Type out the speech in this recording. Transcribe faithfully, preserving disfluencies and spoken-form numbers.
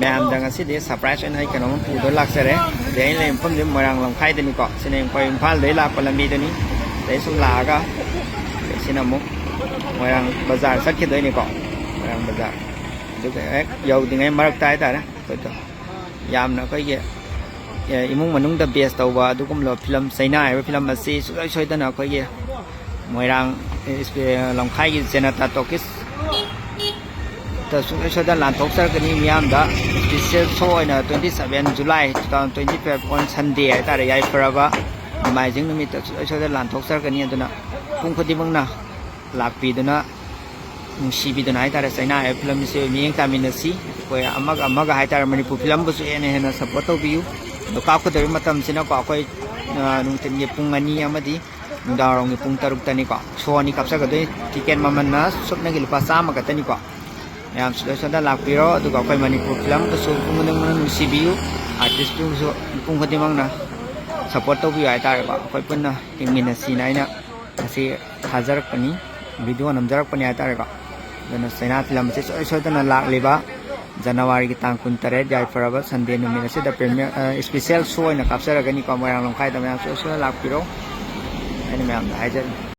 ꯃꯌꯥꯝꯗ ꯉꯁꯤꯗꯤ ꯁꯔꯄ꯭ꯔꯥꯏꯁ ꯑꯣꯏꯅ ꯑꯩ ꯀꯩꯅꯣꯝ ꯄꯨꯗ ꯂꯥꯛꯆꯔꯦ꯫ ꯑꯗꯩ ꯑꯩꯅ ꯂꯩꯕ ꯃꯐꯝꯗꯤ ꯃꯣꯏꯔꯥꯡ ꯂꯝꯈꯥꯏꯗꯅꯤꯀꯣ꯫ ꯁꯤꯅ ꯑꯩꯈꯣꯏ ꯏꯝꯐꯥꯜꯗꯩ ꯂꯥꯛꯄ ꯂꯝꯕꯤꯗꯨꯅꯤ꯫ ꯑꯗꯩ ꯁꯨꯝ ꯂꯥꯛꯑꯒ, ꯑꯗꯩ ꯁꯤꯅ ꯑꯃꯨꯛ ꯃꯣꯏꯔꯥꯡ ꯕꯖꯥꯔ ꯆꯠꯈꯤꯗꯣꯏꯅꯤꯀꯣ꯫ ꯃꯣꯏꯔꯥꯡ ꯕꯖꯥꯔ꯫ ꯑꯗꯨꯒ ꯍꯦꯛ ꯌꯧꯗ꯭ꯔꯤꯉꯩ ꯃꯔꯛꯇ ꯍꯥꯏꯇꯥꯔꯦ, ꯑꯩꯈꯣꯏꯗꯣ ꯌꯥꯝꯅ ꯑꯩꯈꯣꯏꯒꯤ, ꯑꯦ, ꯏꯃꯨꯡ ꯃꯅꯨꯡꯗ ꯕꯦꯁ ꯇꯧꯕ ꯑꯗꯨꯒꯨꯝꯂꯕ ꯐꯤꯂꯝ ꯆꯩꯅꯥ ꯍꯥꯏꯕ ꯐꯤꯂꯝ ꯑꯁꯤ ꯁꯨꯡꯁꯣꯏ ꯁꯣꯏꯗꯅ ꯑꯩꯈꯣꯏꯒꯤ ꯃꯣꯏꯔꯥꯡ, ꯑꯦ, ꯂꯝꯈꯥꯏꯒꯤ ꯖꯅꯇꯥ ꯇꯣꯀꯤꯁ ꯇ ꯁꯨꯡꯁꯣꯏ ꯁꯣꯏꯗꯅ ꯂꯥꯟꯊꯣꯛꯆꯔꯛꯀꯅꯤ ꯃꯤꯌꯥꯝꯗ꯫ ꯏꯁꯄꯤꯁꯦꯜ ꯁꯣ ꯑꯣꯏꯅ twenty seven July two thousand twenty five on Sunday ꯍꯥꯏꯇꯥꯔꯦ, ꯌꯥꯏꯐꯔꯕ ꯅꯣꯡꯃꯥꯏꯖꯤꯡ ꯅꯨꯃꯤꯠꯇ ꯁꯨꯡꯁꯣꯏ ꯁꯣꯏꯗꯅ ꯂꯥꯟꯊꯣꯛꯆꯔꯛꯀꯅꯤ꯫ ꯑꯗꯨꯅ ꯃꯤꯄꯨꯝ ꯈꯨꯗꯤꯡꯃꯛꯅ ꯂꯥꯛꯄꯤꯗꯨꯅ, ꯅꯨꯡꯁꯤꯕꯤꯗꯨꯅ ꯍꯥꯏꯇꯥꯔꯦ, ꯆꯩꯅꯥ ꯍꯥꯏꯕ ꯐꯤꯂꯝꯁꯦ ꯃꯤꯠꯌꯦꯡ ꯇꯥꯃꯤꯟꯅꯁꯤ꯫ ꯑꯩꯈꯣꯏ ꯑꯃꯒ ꯑꯃꯒ ꯍꯥꯏꯇꯥꯔꯦ, ꯃꯅꯤꯄꯨꯔ ꯐꯤꯂꯝꯕꯨꯁꯨ ꯍꯦꯟꯅ ꯍꯦꯟꯅ ꯁꯞꯄꯣꯔꯠ ꯇꯧꯕꯤꯌꯨ꯫ ꯑꯗꯣ ꯀꯥꯞꯀꯗꯧꯔꯤꯕ ꯃꯇꯝꯁꯤꯅꯀꯣ, ꯑꯩꯈꯣꯏ, ꯑ, ꯅꯨꯡꯊꯤꯟꯒꯤ ꯄꯨꯡ ꯑꯅꯤ ꯑꯃꯗꯤ ꯅꯨꯡꯗꯥꯡꯋꯥꯏꯔꯝꯒꯤ ꯄꯨꯡ ꯇꯔꯨꯛꯇꯅꯤꯀꯣ꯫ ꯁꯣ ꯑꯅꯤ ꯀꯥꯞꯆꯒꯗꯣꯏꯅꯤ꯫ ꯇꯤꯀꯦꯠ ꯃꯃꯜꯅ ꯁꯨꯞꯅꯒꯤ ꯂꯨꯄꯥ ꯆꯥꯝꯃ ꯈꯛꯇꯅꯤꯀꯣ꯫ ꯃꯌꯥꯝ ꯁꯨꯡꯁꯣꯏ ꯁꯣꯏꯗꯅ ꯂꯥꯛꯄꯤꯔꯣ꯫ ꯑꯗꯨꯒ ꯑꯩꯈꯣꯏ ꯃꯅꯤꯄꯨꯔ ꯐꯤꯂꯝꯕꯨꯁꯨ ꯃꯤꯄꯨꯝ ꯈꯨꯗꯤꯡꯃꯛꯅ ꯅꯨꯡꯁꯤꯕꯤꯌꯨ꯫ ꯑꯥꯔꯇꯤꯁꯄꯨꯁꯨ ꯃꯤꯄꯨꯝ ꯈꯨꯗꯤꯡꯃꯛꯅ ꯁꯞꯄꯣꯔꯠ ꯇꯧꯕꯤꯌꯨ ꯍꯥꯏꯇꯥꯔꯦꯀꯣ꯫ ꯑꯩꯈꯣꯏ ꯄꯨꯟꯅ ꯌꯦꯡꯃꯤꯟꯅꯁꯤꯅ ꯑꯩꯅ ꯉꯁꯤ ꯊꯥꯖꯔꯛꯄꯅꯤ꯫ ꯚꯤꯗꯤꯑꯣ ꯅꯝꯖꯔꯛꯄꯅꯤ ꯍꯥꯏꯇꯥꯔꯦꯀꯣ꯫ ꯑꯗꯨꯅ ꯆꯩꯅꯥ ꯐꯤꯂꯝ ꯑꯁꯤ ꯁꯨꯡꯁꯣꯏ ꯁꯣꯏꯗꯅ ꯂꯥꯛꯂꯤꯕ ꯖꯅꯋꯥꯔꯤꯒꯤ ꯇꯥꯡ ꯀꯨꯟꯇꯔꯦꯠ, ꯌꯥꯏꯐꯔꯕ ꯁꯟꯗꯦ ꯅꯨꯃꯤꯠ ꯑꯁꯤꯗ ꯄ꯭ꯔꯤꯃꯤꯌꯔ, ꯑ, ꯏꯁꯄꯤꯁꯦꯜ ꯁꯣ ꯑꯣꯏꯅ ꯀꯥꯞꯆꯔꯒꯅꯤꯀꯣ, ꯃꯣꯏꯔꯥꯡ ꯂꯝꯈꯥꯏꯗ꯫ ꯃꯌꯥꯝ ꯁꯨꯡꯁꯣꯏ ꯁꯣꯏꯗꯅ ꯂꯥꯛꯄꯤꯔꯣ꯫ ꯑꯩꯅ ꯃꯌꯥꯝꯗ ꯍꯥꯏꯖꯔꯤ꯫